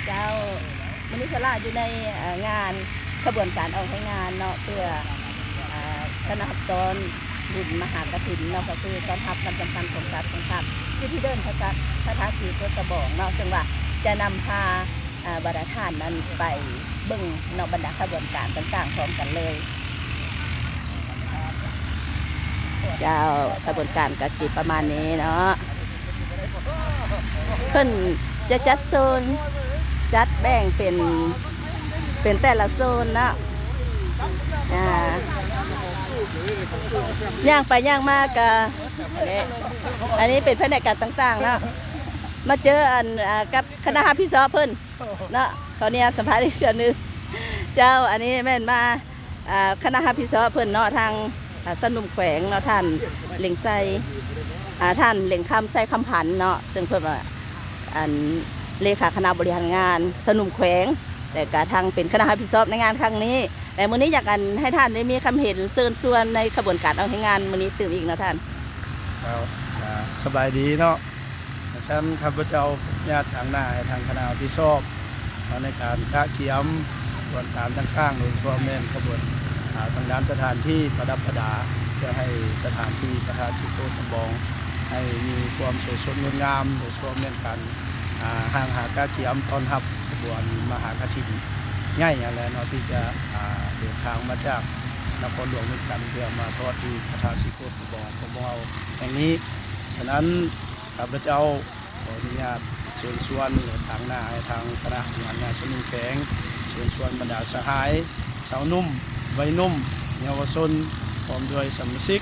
ເຈົ້າ ມື້ນີ້ສາລາຢູ່ໃນ ເອີ ງານຂະບວນການອອກແຮງງານເນາະ ເພື່ອ ເອີ ຄະນະຮັບຕ້ອນບຸນມະຫາກະຖິນເນາະ ກໍຄືຕ້ອນຮັບວັນສຳຄັນຂອງຊາດຂອງພັກ ຢູ່ທີ່ເດີ່ນພະສັດ ພະທາດສີໂຄດຕະບອງເນາະ ເຊິ່ງວ່າຈະນຳພາ ອາ ບັນດາທ່ານນັ້ນໄປເບິ່ງເນາະ ບັນດາຂະບວນການຕ່າງໆພ້ອມກັນເລີຍ. ເຈົ້າ ຂະບວນການກໍຊິປະມານນີ້ເນາະ ເພິ່ນຈະຈັດໂຊນ ຈັດແບ່ງເປັນ ເປັນແຕ່ລະໂຊນເນາະ ອາ ຍ່າງໄປຍ່າງມາກໍ ອັນນີ້ ອັນນີ້ເປັນພະແນກການຕ່າງໆເນາະ ມາເຈີອັນ ອາ ກັບຄະນະຮັບຜິດຊອບເພິ່ນ ເນາະ ຂໍອະນຸຍາດສຳພາດອີກເທື່ອໜຶ່ງ. ເຈົ້າ ອັນນີ້ແມ່ນມາ ອ່າ ຄະນະຮັບຜິດຊອບເພິ່ນເນາະ ທາງ ອ່າ ຊາວໜຸ່ມແຂວງເນາະ ທ່ານເລັງໄຊ ອ່າ ທ່ານເລັງຄຳ ໄຊຄຳພັນເນາະ ເຊິ່ງເພິ່ນວ່າ ອັນ ເລຂາຄະນະບໍລິຫານງານຊາວໜຸ່ມແຂວງ ແລະກະທັງເປັນຄະນະຮັບຜິດຊອບໃນງານຄັ້ງນີ້ ແລະມື້ນີ້ຢາກ ອັນ ໃຫ້ທ່ານໄດ້ມີຄຳເຫັນເຊີນຊວນໃນຂະບວນການອອກແຮງງານມື້ນີ້ຕື່ມອີກເນາະທ່ານ. ເຈົ້າ ກະສະບາຍດີເນາະ. ຈັ່ງຊັ້ນ ຂ້າພະເຈົ້າຂໍອະນຸຍາດຕາງໜ້າໃຫ້ທາງຄະນະຮັບຜິດຊອບ ເນາະ ໃນການກະກຽມຂະບວນການຕ່າງໆ ໂດຍສະເພາະແມ່ນຂະບວນ ອາ ທາງດ້ານສະຖານທີ່ປະດັບປະດາ ເພື່ອໃຫ້ສະຖານທີ່ພະທາດສີໂຄດຕະບອງ ໃຫ້ມີຄວາມສວຍສົດງົດງາມ ໂດຍສະເພາະແມ່ນການ ອາ ຮ່າງຫາກະກຽມຕ້ອນຮັບຂະບວນມະຫາກະຖິນໃຫຍ່ຫັ້ນແຫຼະເນາະ ທີ່ຈະ ອາ ເດີນທາງມາຈາກນະຄອນຫຼວງວຽງຈັນ ເພື່ອມາທອດທີ່ພະທາດສີໂຄດຕະບອງຂອງພວກເຮົາແຫ່ງນີ້. ສະນັ້ນ ຂ້າພະເຈົ້າ ຂໍອະນຸຍາດເຊີນຊວນ ແລະ ຕາງໜ້າໃຫ້ທາງຄະນະບໍລິຫານງານສ່ວນໜຶ່ງແຂວງ ເຊີນຊວນບັນດາສະຫາຍ ຊາວໜຸ່ມ ໄວໜຸ່ມ ເຍົາວະຊົນ ພ້ອມດ້ວຍສະມາຊິກ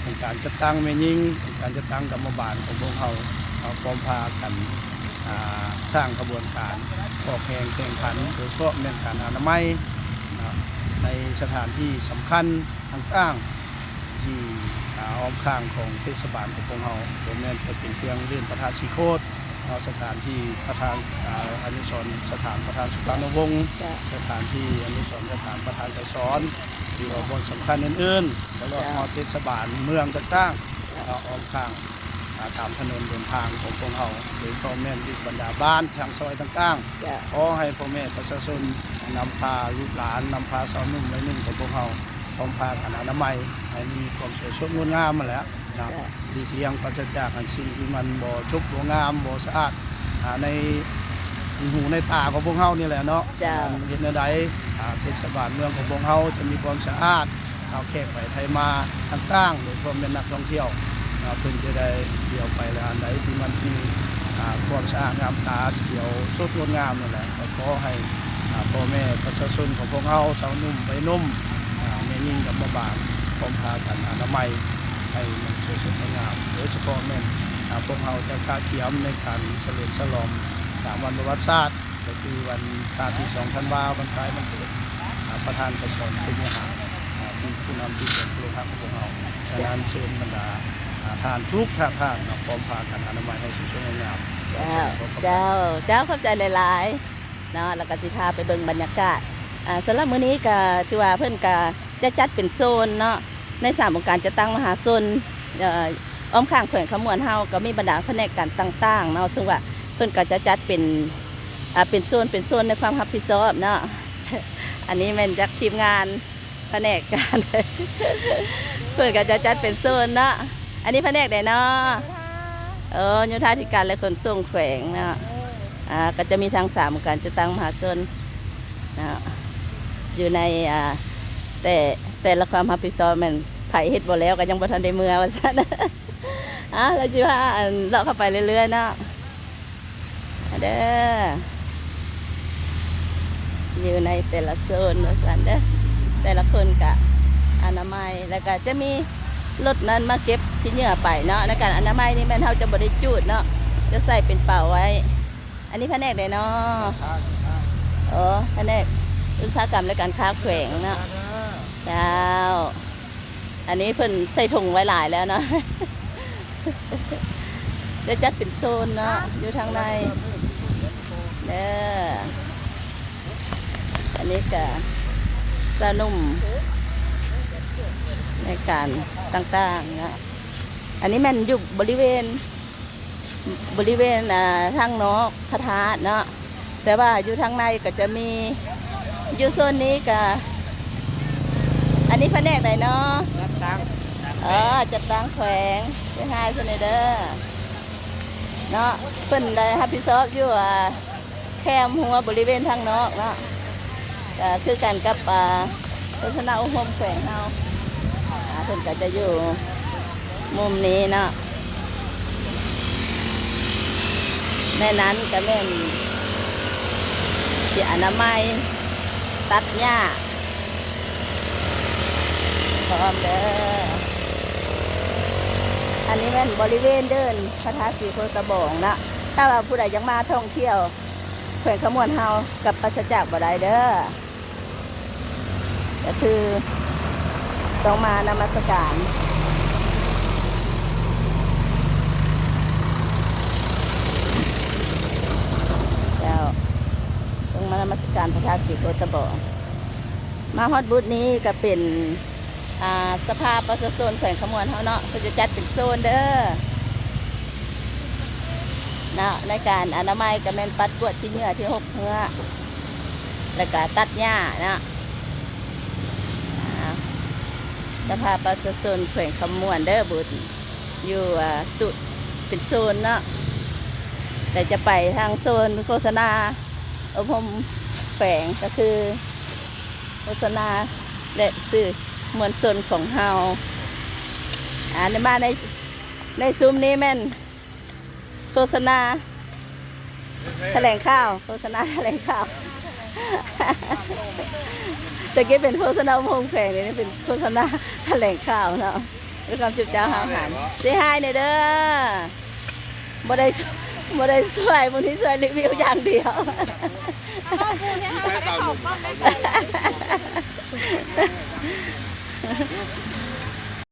ອົງການຈັດຕັ້ງແມ່ຍິງ ອົງການຈັດຕັ້ງກຳມະບານຂອງພວກເຮົາ ເຮົາພ້ອມພາກັນ ອາ ສ້າງຂະບວນການອອກແຮງແຂ່ງຂັນ ໂດຍສະເພາະແມ່ນການອະນາໄມ ເນາະ ໃນສະຖານທີ່ສຳຄັນ ຕ່າງໆ ທີ່ ອາ ອ້ອມຂ້າງຂອງເທດສະບານຂອງພວກເຮົາ ບໍ່ແມ່ນແຕ່ເປັນພຽງເລື່ອນພະທາດສີໂຄດ ເນາະ ສະຖານທີ່ພະທານ ອາ ອະນຸສອນສະຖານພະທານສຸພານຸວົງ ເຈົ້າ ສະຖານທີ່ອະນຸສອນສະຖານພະທານໄກສອນ ຫຼືວ່າບ່ອນສຳຄັນອື່ນໆ ຕະຫຼອດ ເຈົ້າ ຮອດເທດສະບານເມືອງຕ່າງໆ ເຈົ້າ ເນາະ ອ້ອມຂ້າງ ອາ ຕາມຖະໜົນຫົນທາງຂອງພວກເຮົາ ໂດຍສະເພາະແມ່ນຢູ່ບັນດາບ້ານທາງຊອຍຕ່າງໆ ເຈົ້າ ຂໍໃຫ້ພໍ່ແມ່ປະຊາຊົນນຳພາລູກຫຼານ ນຳພາຊາວໜຸ່ມໄວໜຸ່ມຂອງພວກເຮົາ ພ້ອມພາກັນອະນາໄມ ໃຫ້ມີຄວາມສວຍສົດງົດງາມຫັ້ນແຫຼະເນາະ ເຈົ້າ ຫຼີກລ່ຽງປາສະຈາກອັນສິ່ງທີ່ມັນບໍ່ສົກບໍ່ງາມ ບໍ່ສະອາດ ອາ ໃນຫູໃນຕາຂອງພວກເຮົານີ້ແຫຼະເນາະ ເຈົ້າ ສະນັ້ນເຮັດແນວໃດ ອາ ເທດສະບານເມືອງຂອງພວກເຮົາຈະມີຄວາມສະອາດ ຊາວແຂກໄປໄທມາຕ່າງໆ ໂດຍສະເພາະແມ່ນນັກທ່ອງທ່ຽວ ອາ ເພິ່ນຈະໄດ້ທ່ຽວໄປແລະ ອັນໃດທີ່ມັນມີ ອາ ຄວາມສະອາດງາມຕາ ຂຽວສົດງົດງາມນັ້ນແຫຼະ ກໍຂໍໃຫ້ ອາ ພໍ່ແມ່ປະຊາຊົນຂອງພວກເຮົາ ຊາວໜຸ່ມໄວໜຸ່ມ ອາ ແມ່ຍິງກັບພໍ່ບ້ານ ພ້ອມພາກັນອະນາໄມ ໃຫ້ມັນສວຍສົດງົດງາມ ໂດຍສະເພາະແມ່ນ ອາ ພວກເຮົາຈະກະກຽມໃນການສະເຫຼີມສະຫຼອງສາມວັນປະຫວັດສາດ ກໍຄືວັນຊາດທີສອງທັນວາ ວັນຄ້າຍວັນເກີດ ອາ ປະທານໄກສອນ ເປັນເມຍຫາ ອາ ທີ່ຜູ້ນຳທີ່ເປັນໂລຫະຂອງພວກເຮົາ. ສະນັ້ນເຊີນບັນດາ ອາ ທ່ານທຸກທ່ານເນາະ ພ້ອມພາກັນອະນາໄມໃຫ້ສວຍສົດງົດງາມ. ເຈົ້າ ເຈົ້າ ເຈົ້າ ຂອບໃຈຫຼາຍໆເນາະ ແລ້ວກໍຊິພາໄປເບິ່ງບັນຍາກາດ. ອາ ສຳລັບມື້ນີ້ກໍຖືວ່າເພິ່ນກໍຈະຈັດເປັນໂຊນເນາະ ໃນສາມອົງການຈັດຕັ້ງມະຫາຊົນ ເອີ ອ້ອມຂ້າງແຂວງຄຳມ່ວນເຮົາກໍມີບັນດາພະແນກການຕ່າງໆເນາະ ເຊິ່ງວ່າເພິ່ນກໍຈະຈັດເປັນ ອາ ເປັນໂຊນ ເປັນໂຊນໃນຄວາມຮັບຜິດຊອບເນາະ. ອັນນີ້ແມ່ນຈາກທີມງານພະແນກການ ເພິ່ນກໍຈະຈັດເປັນໂຊນເນາະ. ອັນນີ້ພະແນກໃດເນາະ? ໂອ້ ໂຍທາທິການ ແລະ ຂົນສົ່ງແຂວງເນາະ. ອາ ກໍຈະມີທັງສາມອົງການຈັດຕັ້ງມະຫາຊົນເນາະ ຢູ່ໃນ ອາ ແຕ່ ແຕ່ລະຄວາມຮັບຜິດຊອບ ແມ່ນໃຜເຮັດບໍ່ແລ້ວກໍຍັງບໍ່ທັນໄດ້ເມືອວ່າຊັ້ນ. ອາ ແລ້ວຊິພາ ອັນ ເລາະເຂົ້າໄປເລື້ອຍໆເນາະ ເດີ ຢູ່ໃນແຕ່ລະໂຊນວ່າຊັ້ນເດີ ແຕ່ລະຄົນກະອະນາໄມ ແລ້ວກະຈະມີລົດນັ້ນມາເກັບຂີ້ເຫຍື້ອໄປເນາະ. ໃນການອະນາໄມນີ້ແມ່ນເຮົາຈະບໍ່ໄດ້ຈູດເນາະ ຈະໃສ່ເປັນເປົາໄວ້. ອັນນີ້ພະແນກໃດເນາະ? ໂອ້ ພະແນກອຸດສາຫະກຳ ແລະ ການຄ້າແຂວງເນາະ. ເຈົ້າ ອັນນີ້ເພິ່ນໃສ່ຖົງໄວ້ຫຼາຍແລ້ວເນາະ ຈະຈັດເປັນໂຊນເນາະ ຢູ່ທາງໃນເດີ. ອັນນີ້ກະຊາວໜຸ່ມໃນການຕ່າງໆເນາະ. ອັນນີ້ແມ່ນຢູ່ບໍລິເວນ ບໍລິເວນ ອ່າ ທາງນອກພະທາດເນາະ, ແຕ່ວ່າຢູ່ທາງໃນກໍຈະມີ ຢູ່ໂຊນນີ້ກໍ ອັນນີ້ພະແນກໃດເນາະ? ຈັດຕັ້ງ. ເອີ ຈັດຕັ້ງແຂວງ ເຊຮາຍຊະແນເດີ ເນາະ, ເພິ່ນໄດ້ຮັບຜິດຊອບຢູ່ ອ່າ ແຄມຮົວບໍລິເວນທາງນອກເນາະ, ກໍຄືກັນກັບ ອ່າ ໂຄສະນາອົບຮົມແຂວງເຮົາ, ອ່າ ເພິ່ນກໍຈະຢູ່ມຸມນີ້ເນາະ. ໃນນັ້ນກໍແມ່ນຊິອະນາໄມ ຕັດຫຍ້າ ພ້ອມເດີ. ອັນນີ້ແມ່ນບໍລິເວນເດີ່ນພະທາດສີໂຄດຕະບອງເນາະ, ຖ້າວ່າຜູ້ໃດຢາກມາທ່ອງທ່ຽວແຂວງຄຳມ່ວນເຮົາ ກໍປາສະຈາກບໍ່ໄດ້ເດີ. ກໍຄືຕ້ອງມານະມັດສະການ ເຈົ້າ, ຕ້ອງມານະມັດສະການພະທາດສີໂຄດຕະບອງ. ມາຮອດບູດນີ້ກໍເປັນ ອ່າ ສະພາປະຊາຊົນແຂວງຄຳມ່ວນເຮົາເນາະ, ເພິ່ນຈະຈັດເປັນໂຊນເດີເນາະ. ໃນການອະນາໄມກໍແມ່ນປັດກວາດຂີ້ເຫຍື້ອທີ່ຫົກເຫື້ອ ແລ້ວກະຕັດຫຍ້າເນາະ. ອ່າ ສະພາປະຊາຊົນແຂວງຄຳມ່ວນເດີ ບຸດຢູ່ ອ່າ ສຸ ເປັນໂຊນເນາະ, ແລ້ວຈະໄປທາງໂຊນໂຄສະນາອົບຮົມແຂວງ ກໍຄືໂຄສະນາ ແລະ ສື່ມວນຊົນຂອງເຮົາ. ອ່າ ມາໃນ ໃນຊຸມນີ້ແມ່ນ ໂຄສະນາຖະແຫຼງຂ່າວ, ໂຄສະນາຖະແຫຼງຂ່າວ. ແຕ່ກີ້ເປັນໂຄສະນາອົບຮົມແຂວງ, ນີ້ເປັນໂຄສະນາຖະແຫຼງຂ່າວເນາະ. ດ້ວຍຄວາມຈຸບຈ້າວຫ້າວຫານ. ເຊຮາຍແດ່ເດີ. ບໍ່ໄດ້ ບໍ່ໄດ້ຊ່ວຍ, ມື້ນີ້ຊ່ວຍຣີວິວຢ່າງດຽວ. ເອົາເວົ້າຜູ້ເຮັດໃຫ້ເຂົາໄດ້ເຂົ້າກ້ອງໄດ້ເລີຍ. ເ